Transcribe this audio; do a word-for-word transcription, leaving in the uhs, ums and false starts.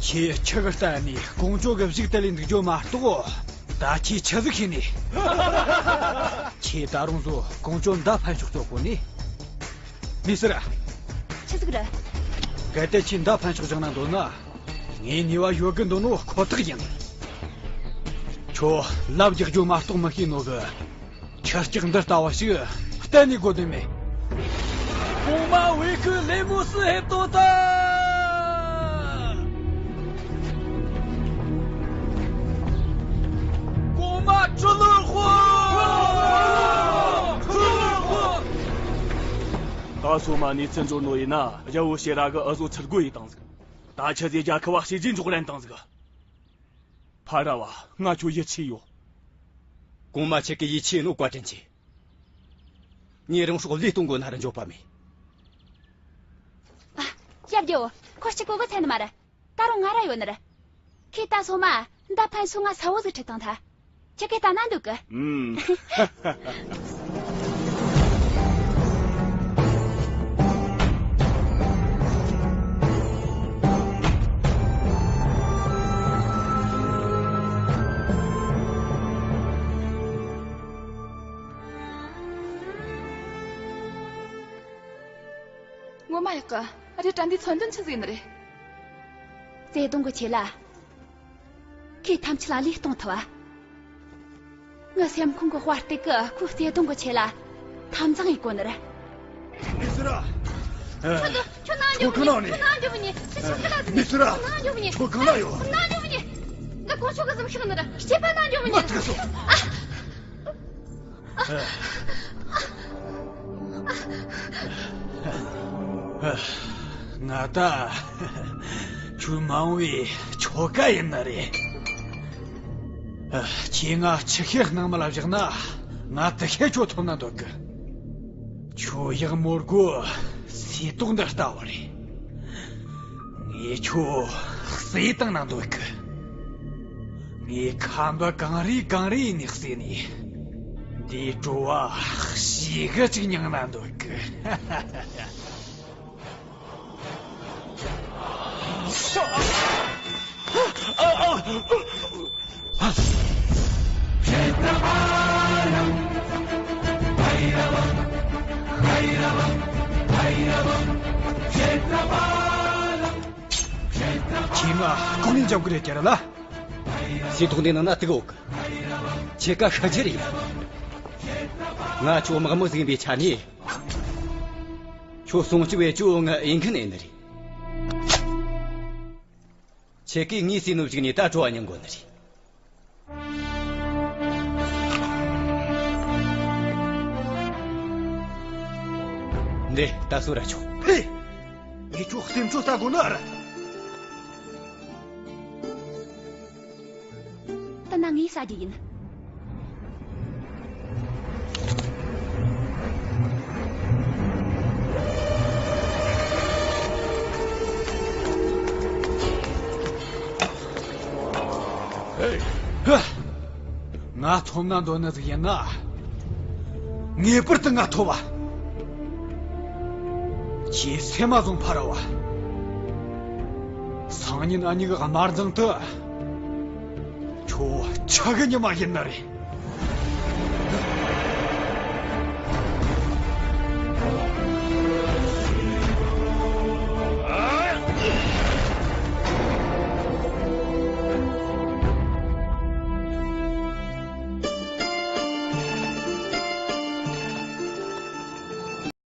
ཁྱེད་ཆུ་གི་ལྟ་ནས་ཀོང་ཇོ་གི་གཞུག་དེད་ལས་འདུག་རྒྱུ་མ་གཏོགས། ད་ཁྱེད་ཆི་ཟིག་ཤེས་ནས། ཁྱེད་ད་རུང་བཟོ་ཀོང་ཇོ་མདའ་འཕེན་ཕྱོགས་གཙོ་བོ་ནས། མི་ཟེར། ཆི་ཟིག་རེད། གལ་ཏེ་ཁྱེད་མདའ་འཕེན་ཕྱོགས་སྦྱངས་ན་འདོད་ན། ངས་ནུས་པ་ཡོད་གི་འདོད་ནོ་ཁོ་ཐག་ཡིན། ཁྱོད་ལབ་རྒྱག་རྒྱུ་མ་གཏོགས་མི་ཤེས་ནོ་གི། ཁྱི་སྐྱག་འདི་ལྟ་བ་ཞིག་གཏན་ནས་དགོས་དོན་མེད། གོང་མ་བོད་ཀྱི་ལས་མོ་སུ་ཧེ་ཏོ་ད། གོང་མ་ཁྲི་ལོར་ཤོག་ཁྲི་ལོར་ཤོག་ད་སོ་མ་གནས་ཚུལ་འབྱོར་ནོ་ཡིན་ན། རྒྱལ་བོ་ཤེ་ར་གི་འུ་ཟོ་ཚུར་རྒོལ་ཡེ་བཏང་ཟིག་ད་ཆི་ཟེ་རྒྱལ་ཁབ་བ་ཞེ་ཅིག་འཇོག་རན་བཏང་ཟིག་ཕ་ར་བ། ང་ཁྱོད་ཡིད་ཆེས་ཡོད། གོང་མ་ཁྱེད་ཀྱི་ཡིད་ཆེས་ནོ་བཀའ་དྲིན་ཆེ། ངས་རང་སྲོག་བློས་གཏོང་དགོས་ན་ར་འཇོག་པ་མེད། ཨ། ཡབ་རྒྱལ་བོ། ཁོ་གཅིག་པོ་གི་ཚད་ནི་མ་རེད། ད་རུང་ང་ར་ཡོད་ནི་རེད། ཁོས་ད་སོ་མ་མདའ་འཕེན་སོ་ང་ས་བོ་ཟིག་ཁྲིད་བཏང་ཐལ། ཁྱེད་ཀྱིས་ལྟ་ན་འདོད་གི། ཨུམ། ངོ་མ་ཡག་གི། རེད་དྲ་འདིའི་མཚོན་དོན་ཆི་ཟིག་ཡིན་ནི་རེད། བརྩེ་དུང་གི་ཆེད་ལ། ཁོས་ཐམས་ཅད་ལ་བློས་གཏོང་ཐུབ་བ། ངའི་སེམས་ཁོང་གི་དཔའ་སྟེགས་ཀྱིས་ཁོའི་བརྩེ་དུང་གི་ཆེད་ལ་འཐབ་འཛིང་ཡེ་གོ་ནི་རེད། མི་ཟེར་ར། ཁྱོད་ཁྱོད་ནང་འཇུག་མི་ཉན། ཁྱོད་ནང་འཇུག་མི་ཉན། ཁྱོད་ཁྱོད་ཁྱོད་ལ་མི་ཟེར་ར། ཁྱོད་ནང་འཇུག་མི་ཉན། ཁྱོད་གང་ལ་ཡོད། ཁྱོད་ནང་འཇུག་མི་ཉན། ང་ཀོང་ཇོ་གི་གཟིམ་ཤག་ནི་རེད། སྐྱེས་པ་ནང་འཇུག་མི་ཉན། མ་ཐུག་སོ། ཨ། ང་ད་ཁྱོད་མ་འོངས་པའི་ཁྱོ་ག་ཡིན་ནི་རེད། ཁྱེད་ང་ཆི་ཤེས་སྣང་མེད་ལ་བཞག་ན། ང་དེ་ཤེས་ཁྱོད་ཐོབ་ན་འདོད་གི། ཁྱོད་ཡག་མོ་དགོ་སེ་ཏོག་འདི་ལྟ་བུ་རེད། ངས་ཁྱོད་གསོས་བཏང་ན་འདོད་གི། ངས་ཁམ་བུ་གང་རེ་གང་རེ་ནས་གསོས་ནས། འདིའི་བྲོ་བ་ཞེ་གི་ཅིག་མྱངས་ན་འདོད་གི། ཁྱེད་མ་ལྐོག་ནས་འཇབ་གི་རེད་ཀྱ་ར་ལ། སེ་ཏོག་འདི་ནང་ན་དུག་ཡོད་གི། ཁྱེད་ཀ་ཤ་རྒྱུ་རེད། ང་ཁྱོད་དམག་མི་ཟིག་ཡིན་པའི་ཆ་ནས། ཁྱོད་སྲུང་སྐྱོབ་བྱེད་རྒྱུ་ང་འོས་འགན་ཡིན་ནི་རེད། ཁྱེད་ཀྱིས་ངའི་སྲས་ནོར་བུ་ཞིག་ནས་ད་བྲོ་བ་མྱོང་དགོས་ནི་རེད། འདི་ད་གསོད་ར་ཆོག་ཕེ། ངས་ཁྱོད་སེམས་ཚོ་ལྟ་དགོས་ནི་ཨ་ར། ད་ན་ངས་ཟ་རྒྱུ་ཡིན། ཧེ། ཧ། ང་ཐོབ་ན་འདོད་ནི་ཟིག་ཡིན་ན། ངེས་པར་དུ་ང་ཐོབ་བ། ཁྱེད་སེམས་མ་བཟུང་ཕ་ར་བ། སང་ཉིན་ཨ་མྱེས་ཀྱི་དམར་འཛིང་དུ། ཁྱོད་ཆག་གི་ཉི་མ་ཡིན་ནི་རེད།